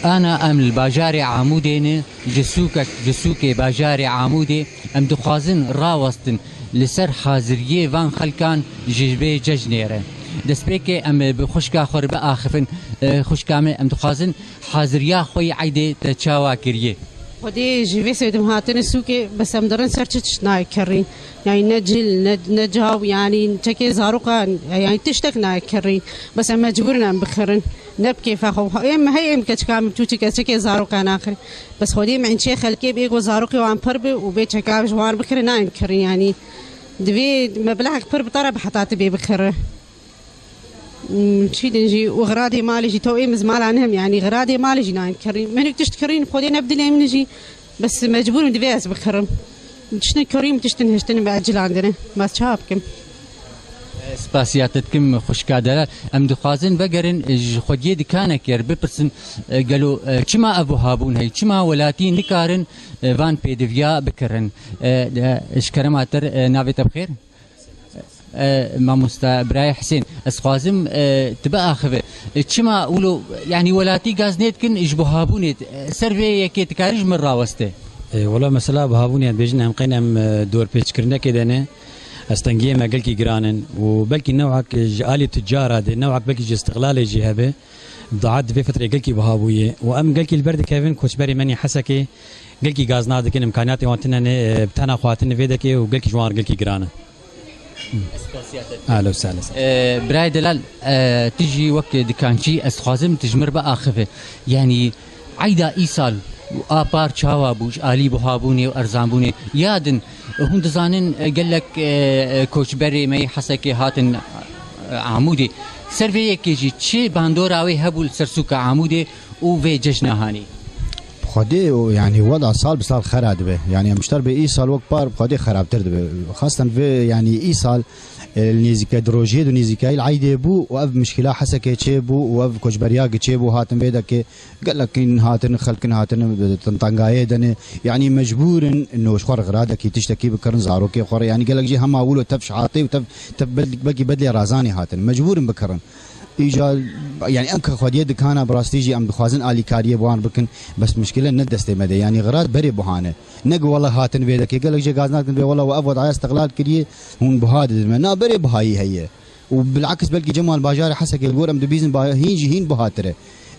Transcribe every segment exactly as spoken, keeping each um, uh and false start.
Ana em li bajarê Amûdê ne, ji sûkek, ji sûkê bajarê Amûdê em dixwazin rawestin li ser haziriyê van xelkan ji vê cejnê re. Destpêkê em bi xwişka xwe re biaxifin. E, xwişka me, em dixwazin haziriya xwe yê eydê te çawa kiriye? Xwedê ji vê sêdim hatine sûkê, bes em dirin ser çi tişt nayê kirîn. Yani ne cil, ne, ne caw, yani çekê zaroka, yani tiştek nayê kirîn. Bes em mecbûr in em bikirin. Ne bi kêfa xwe. Êm, hey êm keçika min çûçik ez çekê zaroka nakirin. Bes Xwedê min çê xelkê bê go zarokê wan pir bi û bê çeka ji wan bikirin nayên kirin yani. Divê meblehek pir bi te re bi heta tu bê bikiri. Hmm, çi din jî û xiradê malê jî, tew êm iz mala nihim, yani xiradê malê jî nayên kirîn. Min û tişt kirîn, Xwedê ne bi dilê min jî, bes mecbûr im divê ez bikirim. Tiştin kirîn, tiştin hiştin bi ecilandine. Bes çawa bikim? Spasiya te dikim xwişka delal. Em dixwazin vegerin, e, ji xwediyê dikanekê re bipirsin, e, gelo, e, çima ev wiha bûn heye? Çima welatî nikarin, e, van pêdiviya bikirin? E, e, ji kerema te re, e, navê te bi xêr? E, mamosta Birayê Hisên, ez xwazim, e, tu biaxive. E, çima wilo, yani welatî gaz nêdikin ji buhabûnê? E, ser vê yekê dikarî ji min raweste? E, wela mesela buhabûnê em bêjin em qeyn em, e, dorpêçkirinekê de ne. Ez tengiyê me gelkî giran in û belkî newhek ji alî tucara de, newhek belkî ji istiqlalê jî hebe. Daet di vê fitrê gelkî buha bûye û em gelkî li ber dikevin koçberê me nî Hesekê gelkî gaz nadikin, imkaniyatê wan tune ne, e, bi tena xwe hatine vê dekê û gelkî ji wan re gelkî giran e. Spasiya te. Ahlen we sehlen. E, birayê delal, e, tu jî wek dikançî ez dixwazim tu ji min re biaxive. Yani eyda îsal û a par çawa bû ji alî buhabûnê û erzanbûnê? Ya din, hûn dizanin, e, gelek, e, e, koçberê me yê Hesekê hatin, e, Amûdê. Ser vê yekê jî çi bandora wê hebû li ser sûka Amûdê û vê cejna hanê? Xwedê û, yani, weda sal bi sal xera dibe. Yani, em ji ter bê îsal wek par bi Xwedê xerabtir dibe. Xasten vê, yani, îsal, e, li nêzîke di rojiyê di nêzîkayî li eydê bû û ev mişkila Hesekê çêbû û ev koçberiya ki çêbû hatin vê dekê gelek kin hatin, xelkin hatin, tengayê dene. Yani, mecbûr in noj xwe re xiradekî tiştekî bikirin, zarokê xwe re. Yani, gelek jî hema wilo tev şihatê û tev, tev bel-, belkî bedlê razanê hatin. Mecbûr in bikirin. Îca, yani em ke xwediyê dikana bi rastî jî em dixwazin alîkariyê bi wan bikin, bes mişkile ne destê me de, yani xirat berê buhane. Ne ku wela hatin vê dekê, gelek jê gaz nakin vê wela we ev wedaya istiqlal kiriye, hûn buha didin me. Na berê buhayî heye. Û bilakis belkî Cemal bajarê Hesekê li gor em dibîzin ba-, hîn jî hîn buhatir e.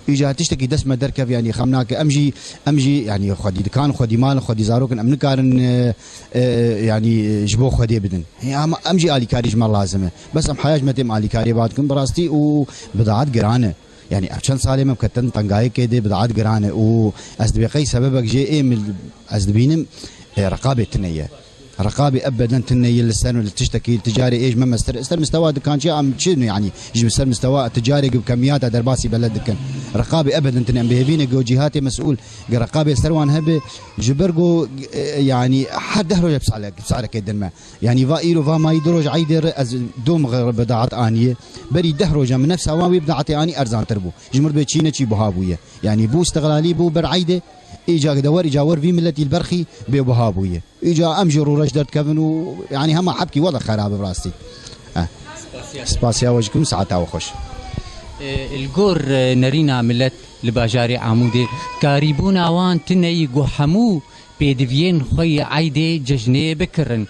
Îca tiştekî dest me derkev, yani xem nake. Em jî, em jî yani xwedî dikan, xwedî mal, xwedî zarokin em nikarin, e, e, yani ji bo xwedê bidin. He, ama em jî alîkarî ji me lazim e. Bes em heya ji me têm alîkariyê ba dikin bi rastî û bidaet giran e. Yani ev çend salê me ketin tengayekê dê bidaet giran e û ez dibê qey sebebek jê ê min ez dibînim, e, reqabê tune ye. Reqabê ebeden tune ye li ser li tiştekî ticarê ê ji me mestir. Ser mistewa dikançiya em çi yani ji ser mistewa ticarê bi kemiyata derbasî beled dikin. Reqabê ebeden tune em bi hêvî ne go cîhatê mesûl ge reqabê ser wan hebe ji ber go, e, yani her deh roja bi salek-, bi sarekê din me. Yani va îro va mayî du roj eydê re ez dom xwe bidaet aniye. Berî deh roja min nefsa wan wê bidaetê anî erzantir bû. Ji mir dibê çî ne çî buha bûye. Yani bû istiqlalî bû ber eydê. Îca de wer, îca wer vî miletî li berxî bê buha bûye. Îca em jî rûreş derdikevin û yani hema hepkî wela xerab e bi rastî. Eh. Spasiya we ji kum saeta we xweş. E, li gor, e, nerîna milet li bajarê Amûdê, karîbûna wan tune yî ku hemû pêdiviyên xwe yê eydê cejnê bikirin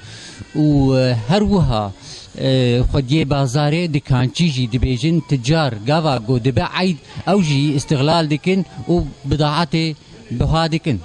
û, e, her wiha, e, xwediyê bazarê dikançî jî dibêjin ticar gava ku dibe eyd ew jî îstiqlal dikin û bidaetê buha dikin.